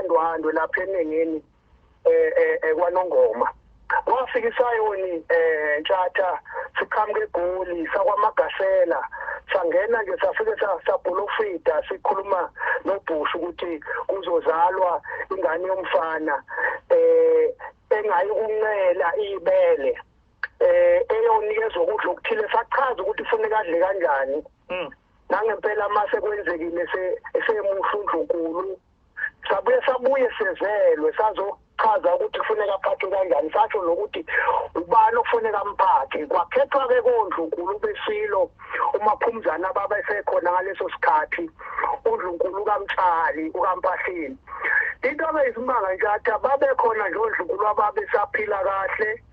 kwaNdwandwe lapha enengeni kwaNongoma. Wafika isayoni Ntshatha, siqhamuka eGoli sakwaMagasela, sangena nje safike sabholofida sikhuluma noBush ukuthi kuzozalwa ingane yomfana engayikuncela ibele, eyonikezwa ukudla okuthile. Sachaza ukuthi kufuneka adle kanjani. Nangempela mase kwenzekile esemuhle uNdlunkulu, sabuye sezelwe sazochaza ukuthi kufuneka aphathwe kanjani, sasho nokuthi ubani okufuneka amphathe. Kwakhethwa-ke koNdlunkulu besilo uMaphumzana ababesekhona ngaleso sikhathi, uNdlunkulu kaMtshali ukaMpahleni. Into abeyisimanga nje athi babekhona nje oNdlunkulu ababesaphila kahle,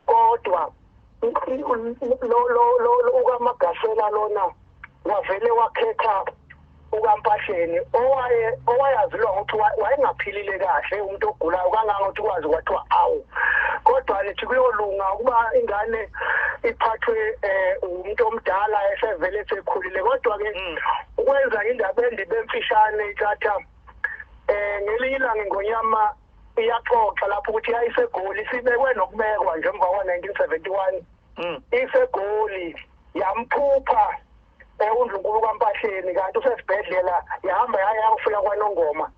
kodwa lo ukaMagasela lona wavele wakhetha ukaMpahleni owayaziwa ukuthi wayengaphilile kahle, umuntu ogulayo kangangokuthi kwazi kwathiwa awu, kodwa lethi kuyolunga ukuba ingane iphathwe umuntu omdala esevele esekhulile. Kodwa-ke ukwenza indaba ende bemfishane ithatha, ngelinye ilanga iNgonyama iyaxoxa lapho ukuthi yayiseGoli, sibekwe nokubekwa nje emva kwa-1971, iseGoli yamphupha uNdlunkulu kaMpahleni, kanti usesibhedlela. Yahamba yaya kufika kwaNongoma,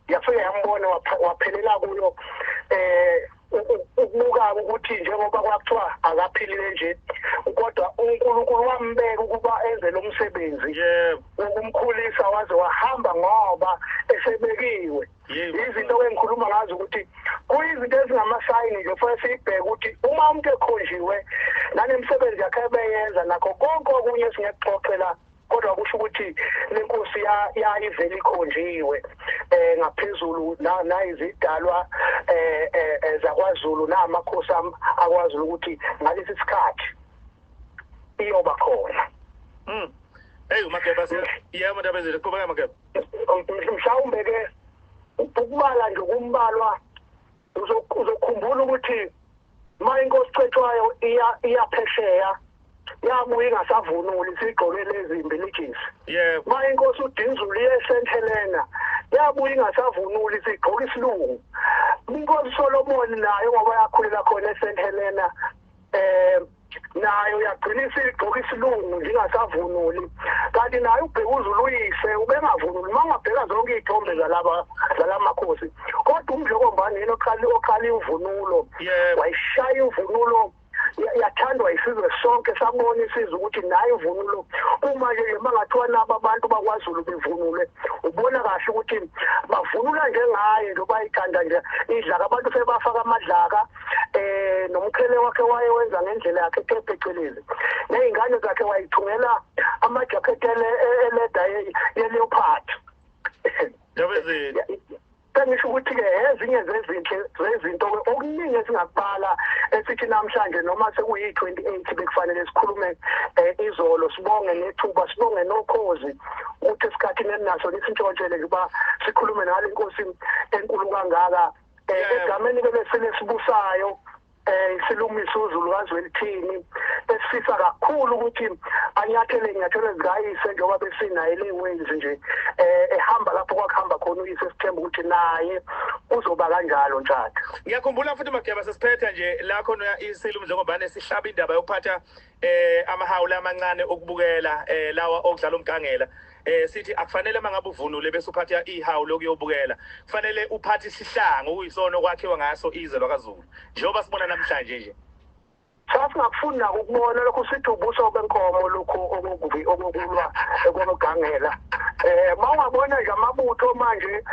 yafika yambona, waphelela kuyo. Ukubuka ukuthi njengoba kwakuthiwa akaphilile nje, kodwa uNkulunkulu wambeka ukuba enze lo msebenzi wokumkhulisa waze wahamba ngoba esebekiwe. Izinto engikhuluma ngazo ukuthi kuyizinto ezingamasayini nje, kufanele siyibheke ukuthi uma umuntu ekhonjiwe nanemsebenzi yakhe ebeyenza nakho konke okunye esingekuxoxela, kodwa kusho ukuthi lenkosi yayivele ikhonjiwe ngaphezulu nayizidalwa zakwaZulu namakhosi akwaZulu ukuthi ngalesi sikhathi iyoba khona. Hey uMageba, yebo Ndabezitha, qhubeka Mageba. Mhlawumbe ke ukubala nje kumbalwa, uzokhumbula ukuthi ma inkosi Cetshwayo iyaphesheya yabuye ingasavunuli, sigqoke lezi mbilijisi. Ma inkosi uDinzulu iye eSt Helena yabuye ingasavunuli, sigqoke isilungu. Inkosi Solomon nayo ngoba yakhulela khona eSt Helena, nayo yagcina isigqoka isilungu nje ingasavunuli. Kanti naye uBhekuzulu uyise ubengavunuli, uma ungabheka zonke iy'thombe zalaba zalamakhosi. Kodwa uMdlokombane yena oqala imvunulo, wayishaya imvunulo yathandwa isizwe sonke, sabona isizwe ukuthi nayo imvunulo. Uma nje mangathiwa nabo abantu bakwaZulu bevunule, ubona kahle ukuthi bavunula njengaye nje, bayithanda nje idlaka, abantu sebafaka amadlaka. Nomkhele wakhe wayewenza ngendlela yakhe ethe phecelezi, ney'ngane zakhe wayithungela amajakhethi eleda ye-leopard. Ndabezitha. Sengisho ukuthi-ke ezinye zezinhle zezinto-ke okuningi esingakubala esithi namhlanje noma sekuyi-28 bekufanele sikhulume izolo. Sibonge nethuba, sibonge nokhozi ukuthi esikhathini eninaso nisintshontshele nje uba sikhulume nale nkosi enkulu kangaka. Egameni-ke lesilo esibusayo, isilumiso uZulu kaZwelithini, esifisa kakhulu ukuthi anyathele inyathelo zikayise njengoba besinaye le Wales nje, ehamba lapho kwakuhamba khona uyise, sithemba ukuthi naye uzoba kanjalo, Ntshatha. Ngiyakhumbula futhi Mageba, sesiphetha nje la khona isilo njengoba sihlaba indaba yokuphatha amahawula amancane okubukela, lawa okudlala umgangela, sithi akufanele mangabe uvunule bese uphatha ihawu lokuyobukela, kufanele uphathe isihlangu okuyisona okwakhiwa ngaso izwe lwakaZulu njengoba sibona namhlanje nje. Sasingakufuni nako ukubona lokhu, sithi ubuso benkomo lokhu okokulwa komgangela. Ma ungabona nje amabutho manje,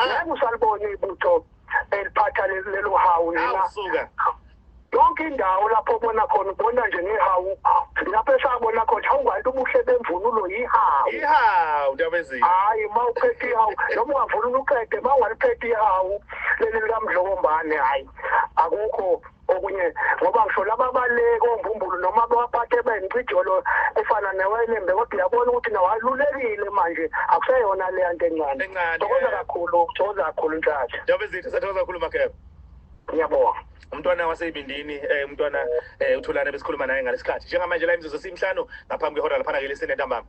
ngeke usalibona ibutho eliphatha lelo hawu lena. Awusuka. Yonke indawo lapho ubona khona, ubona nje ngehawu lapho esabona khona, hawu, kanti ubuhle bemvunulo yihawu. Ihawu, Ndabezitha. Hayi, uma uphethe ihawu, noma ungavunula uqede, uma ungaliphethe ihawu leli likaMdlokombane, hayi, akukho okunye, ngoba ngisho laba baleki ombumbulu noma bawaphathe bencijolo efana newelembe, kodwa uyabona ukuthi nawalulekile manje, akuseyona leya nto encane. Encane. Thokoza kakhulu, thokoza kakhulu, Ntshatha. Ndabezitha, sathokoza kakhulu Mageba. Ngiyabonga. Umntwana waseyibindini, umntwana uThulane besikhuluma naye ngalesikhathi. Njengamanje la imizuzu esiyimhlanu ngaphambi kwehora laphana ke lesine ntambama.